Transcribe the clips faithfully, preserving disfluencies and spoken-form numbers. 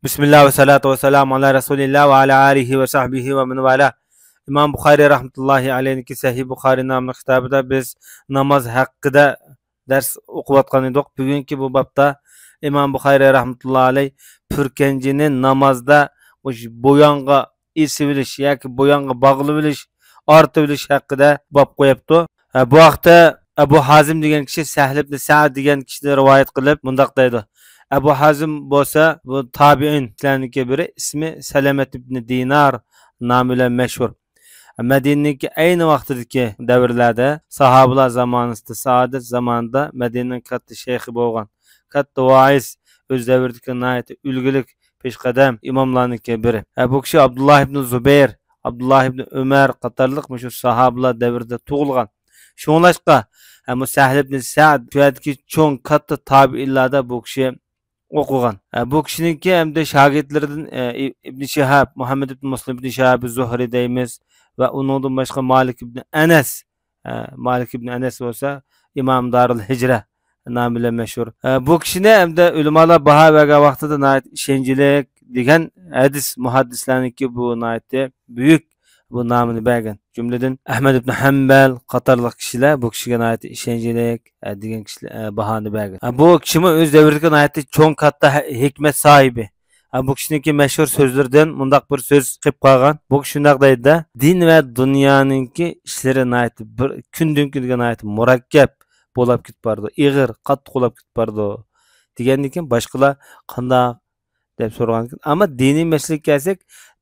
بىسمىللا ۋە سالاتۇ ۋە سالامۇ ئالا رەسۇلىللا ۋە ئالا ئالىھى ۋە سەھبىھى ۋە مەن ۋالا. ئىمام بۇخارىي رەھمەتۇللاھى ئەلەيھنىڭكى سەھىھ بۇخارىي ناملىق كىتابىدا بىز ناماز ھەققىدە دەرس ئوقۇۋاتقان ئىدۇق. بۈگۈنكى بۇ بابتا ئىمام بۇخارىي رەھمەتۇللاھى ئەلەيھ پۈركەنجىنى نامازدا مۇشۇ بويانغا ئېسىۋېلىش ياكى بويانغا باغلىۋېلىش، ئارتىۋېلىش ھەققىدە باب قويۇپتۇ. ھە، بۇ ھەقتە ئەبۇ ھازىم دېگەن كىشى سەھل ئىبن سەئد دېگەن كىشىدىن رىۋايەت قىلىپ مۇنداق دەيدۇ. ئەبۇ ھازىم بولسا بۇ تابىئىنلارنىڭكى بىرى، ئىسمى سەلەمەت ئىبن دىنار نامى بىلەن مەشھۇر. مەدىنىنىڭكى ئەينى ۋاقتىدىكى دەۋرلەردە ساھابىلار زامانىسىدا، سائادەت زامانىدا مەدىنىنىڭ كاتتا شەيخى بولغان، كاتتا ۋائىز، ئۆز دەۋرىدىكى ناھايىتى ئۈلگىلىك پېشقەدەم ئىماملارنىڭكى بىرى. ھە، بۇ كىشى ئابدۇللا ئىبن زۇبەير، ئابدۇللا ئىبن ئۆمەر قاتارلىق مۇشۇ ساھابىلار دەۋرىدە تۇغۇلغان. شۇڭلاشقا، ھە، بۇ سەھل ئىبن سەئد شۇ يەردىكى چوڭ كاتتا تابىئىنلاردا بۇ كىشى ئوقۇغان. ھە، بۇ كىشىنىڭكى ھەمدە شاگىرتلىرىدىن، ئە، ئىب-، ئىبن شىھاب، مۇھەممەد ئىبن مۇسلىم ئىبن شىھاب زۇھرى دەيمىز ۋە ئۇنىڭدىن باشقا مالىك ئىبن ئەنەس، ئە، مالىك ئىبن ئەنەس بولسا ئىمام دارىل ھىجرە نامى بىلەن مەشھۇر. ئە، بۇ كىشىنى ھەمدە ئۆلىمالار باھا بەرگەن ۋاقتىدا ناھايىتى ئىشەنچلىك دېگەن ھەدىس مۇھەددىسلەرنىڭكى بۇ ناھايىتى بۈيۈك بۇ نامىنى بەرگەن. جۈملىدىن ئەھمەد ئىبن ھەمبەل قاتارلىق كىشىلەر بۇ كىشىگە ناھايىتى ئىشەنچلىك، ئە، دېگەن كىشىلەر، ئە، باھانى بەرگەن. ئە، بۇ كىشىمۇ ئۆز دەۋرىدىكى ناھايىتى چوڭ كاتتا ھە-، ھېكمەت ساھىبى. ئە، بۇ كىشىنىڭكى مەشھۇر سۆزلىرىدىن مۇنداق بىر سۆز قېلىپ قالغان. بۇ كىشى شۇنداق دەيدۇ-دە، دىن ۋە دۇنيانىڭكى ئىشلىرى ناھايىتى بىر كۈندىن كۈنگە ناھايىتى مۇرەككەپ بولاپ كېتىپ بارىدۇ، ئېغىر، قاتتىق بولاپ كېتىپ بارىدۇ. دېگەندىن كېيىن باشقىلار قانداق دەپ سورىغانىكەن. ئەمما دىنىي مەسىلىگە كەلسەك،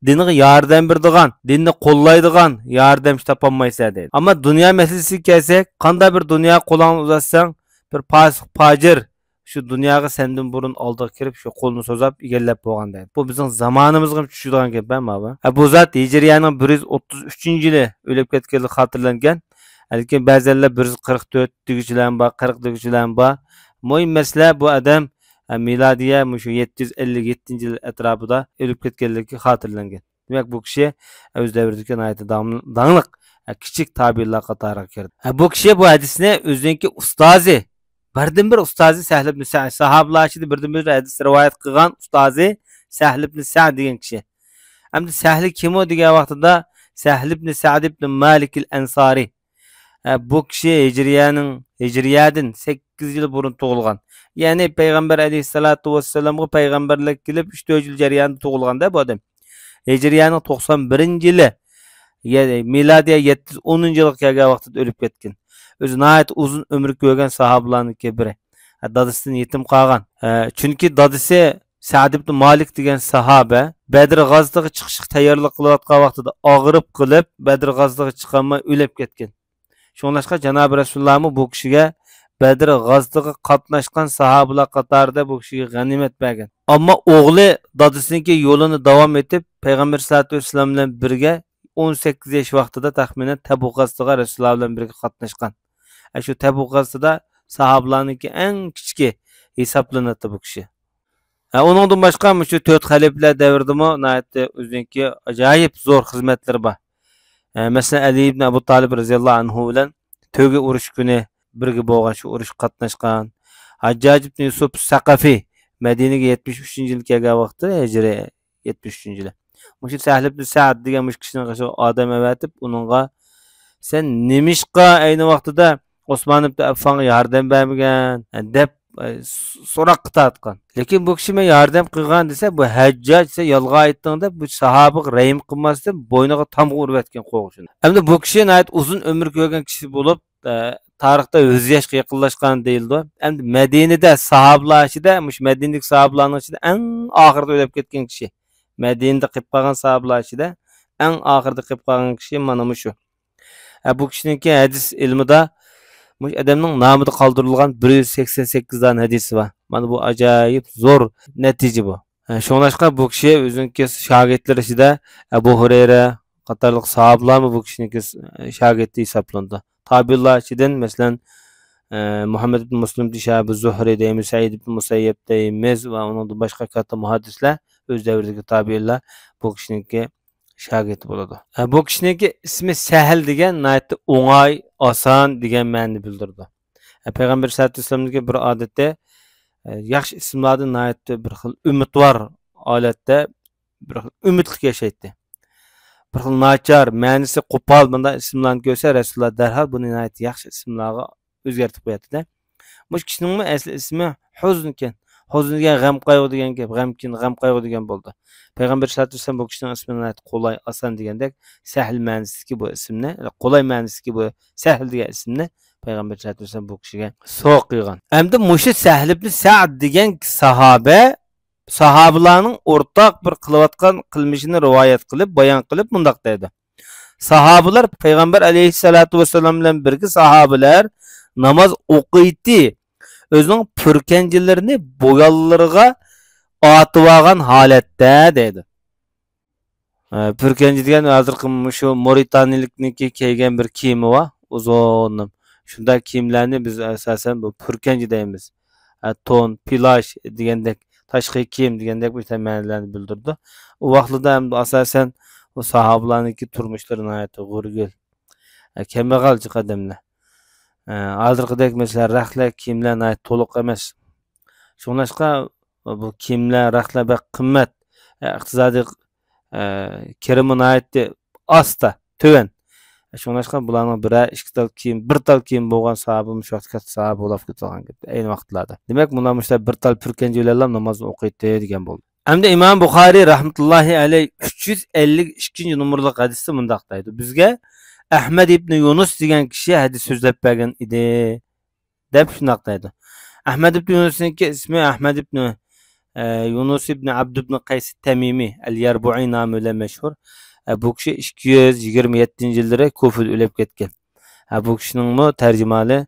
دىنغا ياردەم بېرىدىغان، دىننى قوللايدىغان ياردەمچى تاپالمايسەن دەيدۇ. ئەمما دۇنيا مەسىلىسىگە كەلسەك، قانداق بىر دۇنياغا قولۇڭنى ئۇزاتساڭ، بىر پاسىق پاجىر شۇ دۇنياغا سەندىن بۇرۇن ئالدىغا كىرىپ، شۇ قولىنى سوزاپ ئىگىلەپ بولغان دەيدۇ. بۇ بىزنىڭ زامانىمىزغا چۈشىدىغان گەپ ئەمما بۇ. ھە، بۇ زات ھىجرىيەنىڭ بىر يۈز ئوتتۇز ئۈچىنچى يىلى ئۆلۈپ كەتكەنلىكى خاتىرىلەنگەن. لېكىن بەزەنلەر بىر يۈز قىرىق تۆت دېگۈچىلەرمۇ بار، قىرىق دېگۈچىلەرمۇ بار. مۇھىم مەسىلە، بۇ ئادەم، ھە، مىلادىيە مۇشۇ يەتتە يۈز ئەللىك يەتتىنچى يىل ئەتراپىدا ئۆلۈپ كەتكەنلىكى خاتىرىلەنگەن. دېمەك، بۇ كىشى ئۆز دەۋرىدىكى ناھايىتى داڭ-، داڭلىق، ھە، كىچىك تابىئىنلار قاتارىغا كىردى. ھە، بۇ كىشى بۇ ھەدىسنى ئۆزىنىڭكى ئۇستازى، بىردىنبىر ئۇستازى سەھل ئىبن سەئد، ساھابىلار ئىچىدە بىردىنبىر ھەدىس رىۋايەت قىلغان ئۇستازى سەھل ئىبن سەئد دېگەن كىشى. ئەمدى سەھلى كىمۇ دېگەن ۋاقتىدا، سەھل ئىبن سەئد ئىبن مالىكىل ئەنسارى. ھە، بۇ كىشى ھىجرىيەنىڭ، ھىجرىيەدىن سەككىز يىل بۇرۇن تۇغۇلغان. يەنى پەيغەمبەر ئەلەيھىسسالاتۇ ۋەسسالامغا پەيغەمبەرلىك كېلىپ ئۈچ تۆت يىل جەريانىدا تۇغۇلغان-دە بۇ ئادەم. ھىجرىيەنىڭ توقسان بىرىنچى يىلى، يەنى مىلادىيە يەتتە يۈز ئونىنچى يىلغا كەلگەن ۋاقتىدا ئۆلۈپ كەتكەن. ئۆزى ناھايىتى ئۇزۇن ئۆمۈر كۆرگەن ساھابىلارنىڭكى بىرى. ھە، دادىسىدىن يېتىم قالغان. ھە، چۈنكى دادىسى سەئد ئىبن مالىك دېگەن ساھابە بەدر غازىتىغا چىقىشقا تەييارلىق قىلىۋاتقان ۋاقتىدا ئاغرىپ قېلىپ، بەدر غازىتىغا چىقالماي ئۆلۈپ كەتكەن. شۇڭلاشقا جانابى رەسۇلۇللامۇ بۇ كىشىگە بەدر غازىتىغا قاتناشقان ساھابىلار قاتارىدا بۇ كىشىگە غەنىيمەت بەرگەن. ئەمما ئوغلى دادىسىنىڭكى يولىنى داۋام ئېتىپ، پەيغەمبەر سەللەللاھۇ ئەلەيھى ۋەسەللەم بىلەن بىرگە ئون سەككىز ياش ۋاقتىدا تەخمىنەن تەبۇك غازىتىغا رەسۇلۇللا بىلەن بىرگە قاتناشقان. ئە، شۇ تەبۇك غازىتىدا ساھابىلارنىڭكى ئەڭ كىچىكى ھېسابلىناتتى بۇ كىشى. ھە، ئۇنىڭدىن باشقا مۇشۇ تۆت خەلىپىلەر دەۋرىدىمۇ ناھايىتى ئۆزىنىڭكى ئاجايىپ زور خىزمەتلىرى بار. ھە، مەسىلەن، ئەلى ئىبن ئەبۇ تالىپ رەزىياللاھۇ ئەنھۇ بىلەن تۆگە ئۇرۇشى كۈنى بىرگە بولغان، شۇ ئۇرۇشقا قاتناشقان. ھەججاج ئىبن يۈسۈپ سەقەفى مەدىنىگە يەتمىش ئۈچىنچى يىلى كەلگەن ۋاقتىدا، ھىجرىي يەتمىش ئۈچىنچى يىلى. مۇشۇ سەھل ئىبن سەئد دېگەن مۇشۇ كىشىنىڭ قېشىغا ئادەم ئەۋەتىپ، ئۇنىڭغا، «سەن نېمىشقا ئەينى ۋاقتىدا ئوسمان ئىبن ئەففانغا ياردەم بەرمىگەن؟» دەپ، ئە، س-، سوراققا تارتقان. لېكىن بۇ كىشى، «مەن ياردەم قىلغان» دېسە، بۇ ھەججاج، «سەن يالغان ئېيتتىڭ» دەپ، بۇ ساھابىغا رەھىم قىلماستىن، بوينىغا تامغا ئۇرۇۋەتكەن قوغۇشىنى. ئەمدى بۇ كىشى ناھايىتى ئۇزۇن ئۆمۈر كۆرگەن كىشى بولۇپ، ئە، تارىختا يۈز ياشقا يېقىنلاشقان دېيىلىدۇ. ئەمدى مەدىنىدە ساھابىلار ئىچىدە، مۇشۇ مەدىنىدىكى ساھابىلارنىڭ ئىچىدە ئەڭ ئاخىرىدا ئۆلۈپ كەتكەن كىشى. مەدىنىدە قېلىپ قالغان ساھابىلار ئىچىدە ئەڭ ئاخىرىدا قېلىپ قالغان كىشى مانا مۇشۇ. ھە، بۇ كىشىنىڭكى ھەدىس ئىلمىدا مۇشۇ ئادەمنىڭ نامىدا قالدۇرۇلغان بىر يۈز سەكسەن سەككىز دانە ھەدىسى بار. مانا بۇ ئاجايىپ زور نەتىجە بۇ. ھە، شۇڭلاشقا بۇ كىشى ئۆزىنىڭكى شاگىرتلىرى ئىچىدە ئەبۇ ھۇرەيرە قاتارلىق ساھابىلارمۇ بۇ كىشىنىڭكى شاگىرتى ھېسابلىنىدۇ. تابىئىنلار ئىچىدىن، مەسىلەن، ئە، مۇھەممەد ئىبن مۇسلىم شىھابى زۇھرى دەيمىز، سەئىد ئىبن مۇسەييەب دەيمىز ۋە ئۇنىڭدىن باشقا كاتتا مۇھەددىسلەر، ئۆز دەۋرىدىكى تابىئىنلار بۇ كىشىنىڭكى شاگىرتى بولىدۇ. ھە، بۇ كىشىنىڭكى ئىسمى سەھەل دېگەن ناھايىتى ئوڭاي، ئاسان دېگەن مەنىنى بىلدۈرىدۇ. ھە، پەيغەمبەر سەللەللاھۇ ئەلەيھى ۋەسەللەمنىڭكى بىر ئادىتى، ئە، ياخشى ئىسىملاردىن ناھايىتى بىر خىل ئۈمىدۋار ھالەتتە بىر خىل ئۈمىدلىك ياشايتتى. بىر خىل ناچار، مەنىسى قوپال بۇنداق ئىسىملارنى كۆرسە، رەسۇلۇللا دەرھال بۇنى ناھايىتى ياخشى ئىسىملارغا ئۆزگەرتىپ قوياتتى-دە. مۇشۇ كىشىنىڭمۇ ئەسلى ئىسمى ھۇزن ئىكەن. ھۇزن دېگەن غەم-قايغۇ دېگەن گەپ، غەمكىن، غەم-قايغۇ دېگەن بولىدۇ. پەيغەمبەر سەللەللاھۇ ئەلەيھى ۋەسەللەم بۇ كىشىنىڭ ئىسمىنى ناھايىتى قولاي، ئاسان دېگەندەك، سەھل مەنىسىدىكى بۇ ئىسىمنى، قولاي مەنىسىدىكى بۇ سەھل دېگەن ئىسىمنى پەيغەمبەر سەللەللاھۇ ئەلەيھى ۋەسەللەم بۇ كىشىگە سوۋغا قىلغان. ئەمدى مۇشۇ سەھل ئىبنى سەئد دېگەن ساھابە، ساھابىلارنىڭ ئورتاق بىر قىلىۋاتقان قىلمىشىنى رىۋايەت قىلىپ، بايان قىلىپ مۇنداق دەيدۇ: ساھابىلار پەيغەمبەر ئەلەيھىسسالاتۇ ۋەسسالام بىلەن بىرگە ساھابىلەر ناماز ئوقۇيتتى، ئۆزىنىڭ پۈركەنجىلىرىنى بويانلىرىغا ئاتىۋالغان ھالەتتە دەيدۇ. ئە، پۈركەنجى دېگەن ھازىرقى مۇشۇ مورىتانىيىلىكنىڭكى كىيگەن بىر كىيىمى بار، ئۇزۇن. شۇنداق كىيىملەرنى بىز ئاساسەن بۇ پۈركەنجى دەيمىز. ئە، تون، پىلاش دېگەندەك، تاشقى كىيىم دېگەندەك مۇشۇنداق مەنىلەرنى بىلدۈرىدۇ. ئۇ ۋاقىتلاردا ئەمدى ئاساسەن ئۇ ساھابىلارنىڭكى تۇرمۇشلىرى ناھايىتى غورىگىل، ئە، كەمبەغەل جىق ئادەملەر. ئە، ھازىرقىدەك مەسىلەن رەختلەر، كىيىملەر ناھايىتى تولۇق ئەمەس. شۇڭلاشقا بۇ كىيىملەر، رەختلەر بەك قىممەت. ئە، ئىقتىسادىي، ئە، كىرىمى ناھايىتى ئاستا، تۆۋەن. شۇڭلاشقا بۇلارنىڭ بىرەر ئىككى تال كىيىم، بىر تال كىيىم بولغان ساھابىمۇ شۇ ۋاقىتتا كاتتا ساھابە بولاپ كېتىدىغان گەپ ئەينى ۋاقىتلاردا. دېمەك، مۇنداق مۇشۇنداق بىر تال پۈركەنجى بىلەنلا ناماز ئوقۇيتتى دېگەن بولدى. ئەمدى ئىمام بۇخارىي رەھمەتۇللاھى ئەلەيھ ئۈچ يۈز ئەللىك ئىككىنچى نومۇرلۇق ھەدىستە مۇنداق دەيدۇ: بىزگە ئەھمەد ئىبنى يۇنۇس دېگەن كىشى ھەدىس سۆزلەپ بەرگەن ئىدى، دەپ شۇنداق دەيدۇ. ئەھمەد ئىبنى يۇنۇسنىڭكى ئىسمى ئەھمەد ئىبنى، ئە، يۇنۇس ئىبنى ئابد ئىبنى قەيس تەمىمى ئەل يەربۇئى نامى بىلەن مەشھۇر. ئە، بۇ كىشى ئىككى يۈز يىگىرمە يەتتىنچى يىللىرى كۇفىدا ئۆلۈپ كەتكەن. ئە، بۇ كىشىنىڭمۇ تەرجىمىھالى،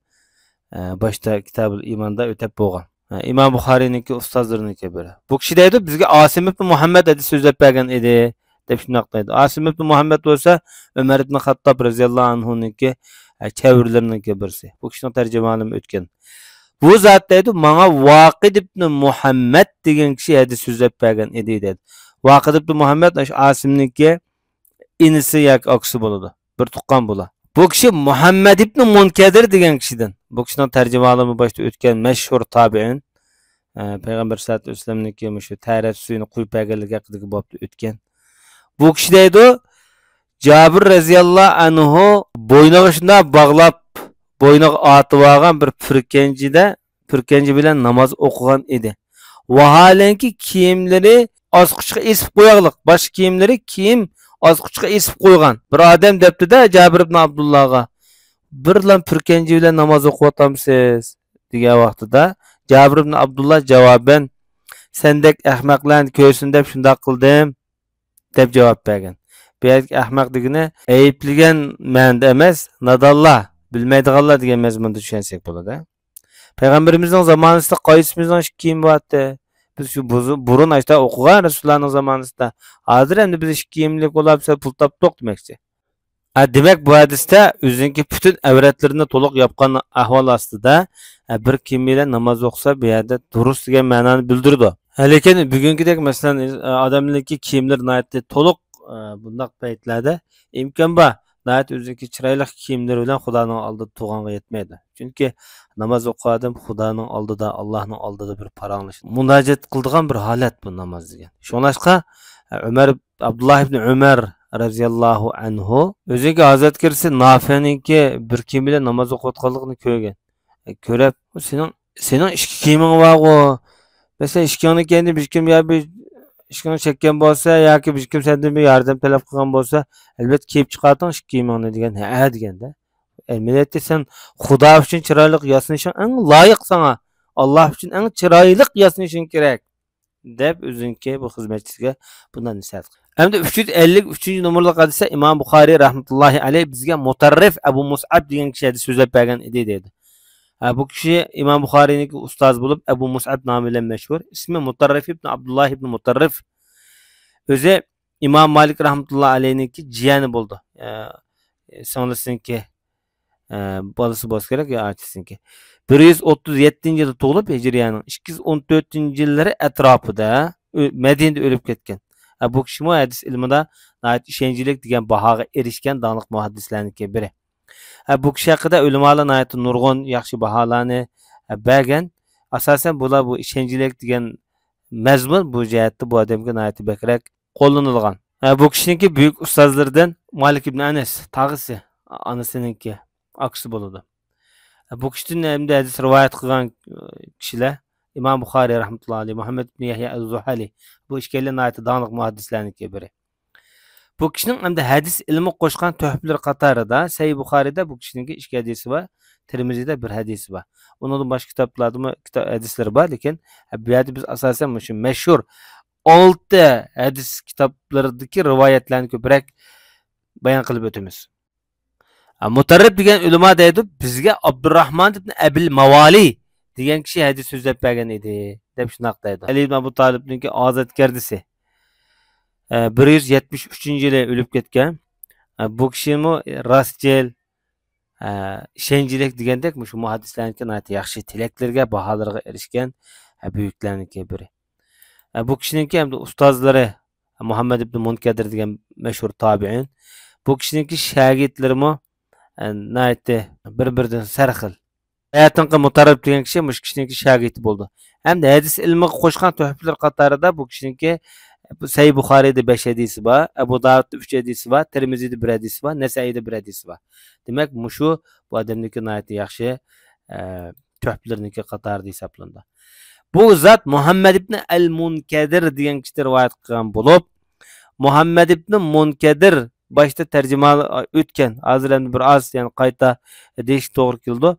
ئە، باشتا كىتابۇل ئىماندا ئۆتەپ بولغان. ئە، ئىمام بۇخارىينىڭكى ئۇستازلىرىنىڭكى بىرى. بۇ كىشى دەيدۇ، بىزگە ئاسىم ئىبنى مۇھەممەد ھەدىس سۆزلەپ بەرگەن ئىدى، دەپ شۇنداق دەيدۇ. ئاسىم ئىبنى مۇھەممەد بولسا ئۆمەر ئىبنى خاتتاب رەزىياللاھۇ ئەنھۇنىڭكى، ئە، چەۋرىلىرىنىڭكى بىرسى. بۇ كىشىنىڭ تەرجىمىھالىمۇ ئۆتكەن. بۇ زات دەيدۇ، ماڭا ۋاقىد ئىبنى مۇھەممەد دېگەن كىشى ھەدىس سۆزلەپ بەرگەن ئىدى، دەيدۇ. ۋاقىد ئىبنى مۇھەممەد ئاشۇ ئاسىمنىڭكى ئىنىسى ياكى ئاكىسى بولىدۇ. بىر تۇغقان بۇلار. بۇ كىشى مۇھەممەد ئىبنى مۇنكەدىر دېگەن كىشىدىن. بۇ كىشىنىڭ تەرجىمىھالىمۇ باشتا ئۆتكەن مەشھۇر تابىئىن. ئە، پەيغەمبەر سەللەللاھۇ ئەلەيھى ۋەسەللەمنىڭكى مۇشۇ تەرەت سۈيىنى قۇيۇپ بەرگەنلىكى ھەققىدىكى بابتا ئۆتكەن. بۇ كىشى دەيدۇ، جابىر رەزىياللاھۇ ئەنھۇ بوينىغا شۇنداق باغلاپ، بوينىغا ئارتىۋالغان بىر پۈركەنجىدە، پۈركەنجى بىلەن ناماز ئوقۇغان ئىدى. ۋاھالەنكى كىيىملىرى ئاسقۇچقا ئېسىپ قويغلىق، باشقا كىيىملىرى كىيىم ئاسقۇچقا ئېسىپ قويغان. بىر ئادەم دەپتۇ-دە جابىر ئىبن ئابدۇللاغا، بىرلا پۈركەنجى بىلەن ناماز ئوقۇۋاتامسىز؟ دېگەن ۋاقتىدا جابىر ئىبن ئابدۇللا جاۋابەن، سەندەك ئەخمەقلەرنى كۆرسۇن دەپ شۇنداق قىلدىم، دەپ جاۋاب بەرگەن. بۇ يەردىكى ئەخمەق دېگىنى ئەيىبلىگەن مەنىدە ئەمەس، نادانلار، بىلمەيدىغانلار دېگەن مەزمۇندا چۈشەنسەك بولىدۇ. پەيغەمبىرىمىزنىڭ زامانىسىدا قايسىمىزنىڭ ئىككى كىيىمى بارتى؟ بىز شۇ بۇزۇ-، بۇرۇن ئاشتا ئوقۇغان رەسۇلۇللانىڭ زامانىسىدا. ھازىر ئەمدى بىز ئىككى كىيىملىك بولۇپ سەل پۇل تاپتۇق دېمەكچى. ھە، دېمەك، بۇ ھەدىستە ئۆزىنىڭكى پۈتۈن ئەۋرەتلىرىنى تولۇق ياپقان ئەھۋال ئاستىدا، ھە، بىر كىيىم بىلەن ناماز ئوقۇسا، بۇ يەردە دۇرۇس دېگەن مەنانى بىلدۈرىدۇ. ھە، لېكىن بۈگۈنكىدەك، مەسىلەن، ئادەملەرنىڭكى كىيىملىرى ناھايىتى تولۇق، ئە، بۇنداق پەيتلەردە ئىمكان بار، ناھايىتى ئۆزىنىڭكى چىرايلىق كىيىملىرى بىلەن خۇدانىڭ ئالدىدا تۇرغانغا يەتمەيدۇ. چۈنكى ناماز ئوقۇغان ئادەم خۇدانىڭ ئالدىدا، ئاللاھنىڭ ئالدىدا بىر پاراڭلىشىپ، مۇناجات قىلىدىغان بىر ھالەت بۇ ناماز دېگەن. شۇڭلاشقا، ئە، ئۆمەر ئابدۇللا ئىبن ئۆمەر رەزىياللاھۇ ئەنھۇ ئۆزىنىڭكى ھازىرەتكىرىسى نافىنىڭكى بىر كىيىم بىلەن ناماز ئوقۇۋاتقانلىقىنى كۆرگەن. ئە، كۆرۈپ، سېنىڭ، سېنىڭ ئىككى كىيىمىڭ بارغۇ. مەسىلەن، ئىككىڭنىڭ كەينىدە بىر كىيىم يا بىر ئىككىڭنى چەككەن بولسا ياكى بىر كىيىم سەندىن بىر ياردەم تەلەپ قىلغان بولسا، ئەلۋەتتە كىيىپ چىقارتىڭ ئىككى كىيىمىڭنى دېگەن. ھەئە دېگەندە. ئەمەلىيەتتە سەن خۇدا ئۈچۈن چىرايلىق ياسىنىشىڭ ئەڭ لايىق ساڭا. ئاللا ئۈچۈن ئەڭ چىرايلىق ياسىنىشىڭ كېرەك. دەپ ئۆزىنىڭكى بۇ خىزمەتچىسىگە بۇنداق نەسىھەت قىلغان. ئەمدى ئۈچ يۈز ئەللىك ئۈچىنچى نومۇرلۇق ھەدىستە ئىمام بۇخارىي رەھمەتۇللاھى ئەلەيھ بىزگە مۇتەررىف ئەبۇ مۇسئەب دېگەن كىشى ھەدىس سۆزلەپ بەرگەن ئىدى دەيدۇ. ھە، بۇ كىشى ئىمام بۇخارىينىڭكى ئۇستازى بولۇپ، ئەبۇ مۇسئەب نامى بىلەن مەشھۇر. ئىسمى مۇتەررىف ئىبن ئابدۇللاھ ئىبن مۇتەررىف. ئۆزى ئىمام مالىك رەھمەتۇللاھى ئەلەيھنىڭكى جىيەنى بولىدۇ. ئە، سىڭلىسىنىڭكى ئە، بالىسى بولسا كېرەك يا ئاچىسىنىڭكى. بىر يۈز ئوتتۇز يەتتىنچى يىلدا تۇغۇلۇپ، ھىجرىيەنىڭ ئىككى يۈز ئون تۆتىنچى يىللىرى ئەتراپىدا ئۆ-، مەدىنىدە ئۆلۈپ كەتكەن. ئە، بۇ كىشىمۇ ھەدىس ئىلمىدا ناھايىتى ئىشەنچلىك دېگەن باھاغا ئېرىشكەن داڭلىق مۇھەددىسلەرنىڭكى بىرى. ئە، بۇ كىشى ھەققىدە ئۆلىمالار ناھايىتى نۇرغۇن ياخشى باھالارنى، ئە، بەرگەن. ئاساسەن بۇلار بۇ ئىشەنچلىك دېگەن مەزمۇن بۇ جەھەتتە بۇ ئادەمگە ناھايىتى بەكرەك قوللىنىلغان. ھە، بۇ كىشىنىڭكى بۈيۈك ئۇستازلىرىدىن مالىك ئىبن ئەنەس، تاغىسى، ئانىسىنىڭكى ئاكىسى بولىدۇ. ھە، بۇ كىشىدىن ھەمدە ھەدىس رىۋايەت قىلغان، ئە، كىشىلەر ئىمام بۇخارىي رەھمەتۇللاھى ئەلەيھى، مۇھەممەد ئىبن يەھيا ئەز-زۇھەلى، بۇ ئىككىيلەن ناھايىتى داڭلىق مۇھەددىسلەرنىڭكى بىرى. بۇ كىشىنىڭ ئەمدى ھەدىس ئىلمىغا قوشقان تۆھپىلىرى قاتارىدا سەھىھ بۇخارىيدا بۇ كىشىنىڭكى ئىككى ھەدىسى بار، تىرمىزىدە بىر ھەدىسى بار. ئۇنىڭدىن باشقا كىتابلاردىمۇ كىتاب، ھەدىسلىرى بار، لېكىن بۇ يەردە بىز ئاساسەن مۇشۇ مەشھۇر ئالتە ھەدىس كىتابلىرىدىكى رىۋايەتلەرنى كۆپرەك بايان قىلىپ ئۆتىمىز. ھە، مۇتەررىپ دېگەن ئۆلىما دەيدۇ، بىزگە ئابدۇرراھمان ئىبن ئەبىل ماۋالى دېگەن كىشى ھەدىس سۆزلەپ بەرگەن ئىدى، دەپ شۇنداق دەيدۇ. ئەلى ئىبن ئەبۇ تالىپنىڭكى ئازادگەردىسى، ئە، بىر يۈز يەتمىش ئۈچىنچى يىلى ئۆلۈپ كەتكەن. ئە، بۇ كىشىمۇ راستچىل، ئە، ئىشەنچلىك دېگەندەك مۇشۇ مۇھەددىسلەرنىڭكى ناھايىتى ياخشى تىلەكلىرىگە، باھالىرىغا ئېرىشكەن، ئە، بۈيۈكلەرنىڭكى بىرى. ئە، بۇ كىشىنىڭكى ھەمدە ئۇستازلىرى مۇھەممەد ئىبن مۇنكەدىر دېگەن مەشھۇر تابىئىن. بۇ كىشىنىڭكى شاگىرتلىرىمۇ، ئە، ناھايىتى بىر-بىرىدىن سەرخىل. باياتىنقى مۇتەررىپ دېگەن كىشى مۇشۇ كىشىنىڭكى شاگىرتى بولىدۇ. ھەمدە ھەدىس ئىلمىغا قوشقان تۆھپىلىرى قاتارىدا بۇ كىشىنىڭكى، بۇ سەھىھ بۇخارىيدا بەش ھەدىسى بار، ئەبۇ داۋۇدتا ئۈچ ھەدىسى بار، تىرمىزىدە بىر ھەدىسى بار، نەسەئىيدە بىر ھەدىسى بار. دېمەك، مۇشۇ بۇ ئادەمنىڭكى ناھايىتى ياخشى، ئە، تۆھپىلىرىنىڭكى قاتارىدا ھېسابلىنىدۇ. بۇ زات مۇھەممەد ئىبن ئەل مۇنكەدىر دېگەن كىشىدىن رىۋايەت قىلغان بولۇپ، مۇھەممەد ئىبن مۇنكەدىر باشتا تەرجىمە ئۆتكەن، ھازىر ئەمدى بىر ئاز، يەنى قايتا دېيىش توغرا كېلىدۇ.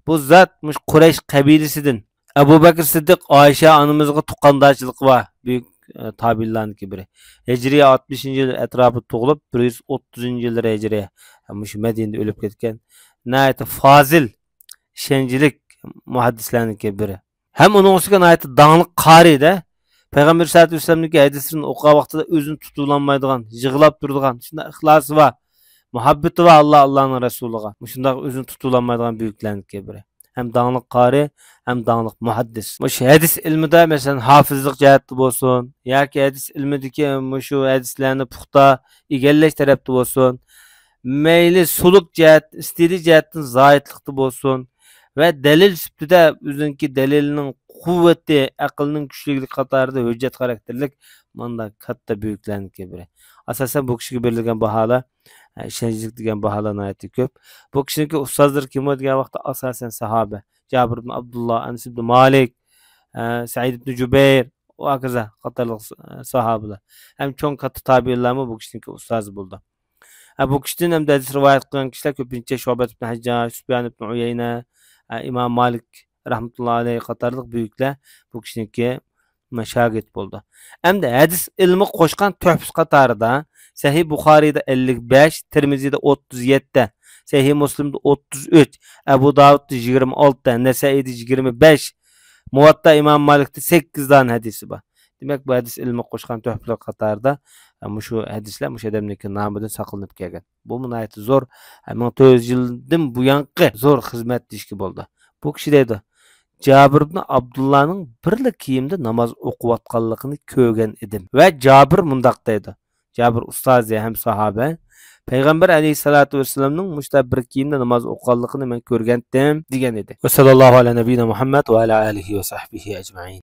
بۇ زات مۇشۇ قۇرەيش قەبىلىسىدىن، ئەبۇ بەكرى سىددىق ئائىشە ئانىمىزغا تۇغقاندارچىلىقى بار، بۈيۈك، ئە، تابىئىنلارنىڭكى بىرى. ھىجرىي ئاتمىشىنچى يىل ئەتراپىدا تۇغۇلۇپ، بىر يۈز ئوتتۇزىنچى يىللىرى ھىجرىي، مۇشۇ مەدىنىدە ئۆلۈپ كەتكەن. ناھايىتى فازىل، ئىشەنچلىك مۇھەددىسلەرنىڭكى بىرى. ھەم ئۇنىڭ ئۈستىگە ناھايىتى داڭلىق قارىي-دە. پەيغەمبەر سەللەللاھۇ ئەلەيھى ۋەسەللەمنىڭكى ھەدىسلىرىنى ئوقۇغان ۋاقتىدا ئۆزىنى تۇتۇۋالمايدىغان، يىغلاپ تۇرىدىغان، شۇنداق ئىخلاسى بار، مۇھەببىتى بار ئاللا، ئاللانىڭ رەسۇلىغا. مۇشۇنداق ئۆزىنى تۇتۇۋالمايدىغان بۈيۈكلەرنىڭكى بىرى. ھەم داڭلىق قارىي، ھەم داڭلىق مۇھەددىس. مۇشۇ ھەدىس ئىلمىدا، مەسىلەن، ھافىزلىق جەھەتتە بولسۇن، ياكى ھەدىس ئىلمىدىكى مۇشۇ ھەدىسلەرنى پۇختا ئىگىلەش تەرەپتە بولسۇن، مەيلى سۇلۇك جەھەت، ئىستىلى جەھەتتىن زاھىدلىقتا بولسۇن ۋە دەلىل سۈپىتىدە ئۆزىنىڭكى دەلىلىنىڭ قۇۋۋىتى، ئەقلىنىڭ كۈچلۈكلۈكى قاتارىدا ھۆججەت خاراكتېرلىك مانداق كاتتا بۈيۈكلەرنىڭكى بىرى. ئاساسەن بۇ كىشىگە بېرىلگەن باھالار، ئە، ئىشەنچلىك دېگەن باھالار ناھايىتى كۆپ. بۇ كىشىنىڭكى ئۇستازلىرى كىم دېگەن ۋاقىتتا ئاساسەن ساھابە. جابىر ئىبن ئابدۇللا، ئەنەس ئىبن مالىك، ئە، سەئىد ئىبن جۇبەير، ۋە ھاكازا قاتارلىق س-، ساھابىلەر. ھەم چوڭ كاتتا تابىئىنلارمۇ بۇ كىشىنىڭكى ئۇستازى بولىدۇ. ھە، بۇ كىشىدىن ھەمدە ھەدىس رىۋايەت قىلغان كىشىلەر كۆپىنچە شۇئبەت ئىبن ھەججاج، سۇپيان ئىبن ئۇيەينە، ھە، ئىمام مالىك رەھمەتۇللا ئەلەيھ قاتارلىق بۈيۈكلەر بۇ كىشىنىڭكى شاگىرتى بولىدۇ. ئەمدى ھەدىس ئىلمىغا قوشقان تۆھپىسى قاتارىدا سەھىھ بۇخارىيدا ئەللىك بەش، تىرمىزىدە ئوتتۇز يەتتە، سەھىھ مۇسلىمدا ئوتتۇز ئۈچ، ئەبۇ داۋۇدتا يىگىرمە ئالتە، نەسەئىيدە يىگىرمە بەش، مۇۋەتتا ئىمام مالىكتا سەككىز دانە ھەدىسى بار. دېمەك، بۇ ھەدىس ئىلمىغا قوشقان تۆھپىلەر قاتارىدا، ئە، مۇشۇ ھەدىسلەر مۇشۇ ئادەمنىڭكى نامىدىن ساقلىنىپ كەلگەن. بۇمۇ ناھايىتى زور، ئە، مىڭ تۆت يۈز يىلدىن بۇيانقى زور خىزمەت دېيىشكە بولىدۇ. بۇ كىشى دەيدۇ، جابىر ئىبن ئابدۇللانىڭ بىرلا كىيىمدە ناماز ئوقۇۋاتقانلىقىنى كۆرگەن ئىدىم. ۋە جابىر مۇنداق دەيدۇ، جابىر ئۇستازى ھەم ساھابە، پەيغەمبەر ئەلەيھىسسالاتۇ ۋەسسالامنىڭ مۇشۇنداق بىر كىيىمدە ناماز ئوقۇغانلىقىنى مەن كۆرگەنتىم، دېگەن ئىدى. ۋە ساللاللاھۇ ئەلا نەبىييىنا مۇھەممەد ۋە ئەلا ئالىھى ۋە سەھبىھى ئەجمەئىن.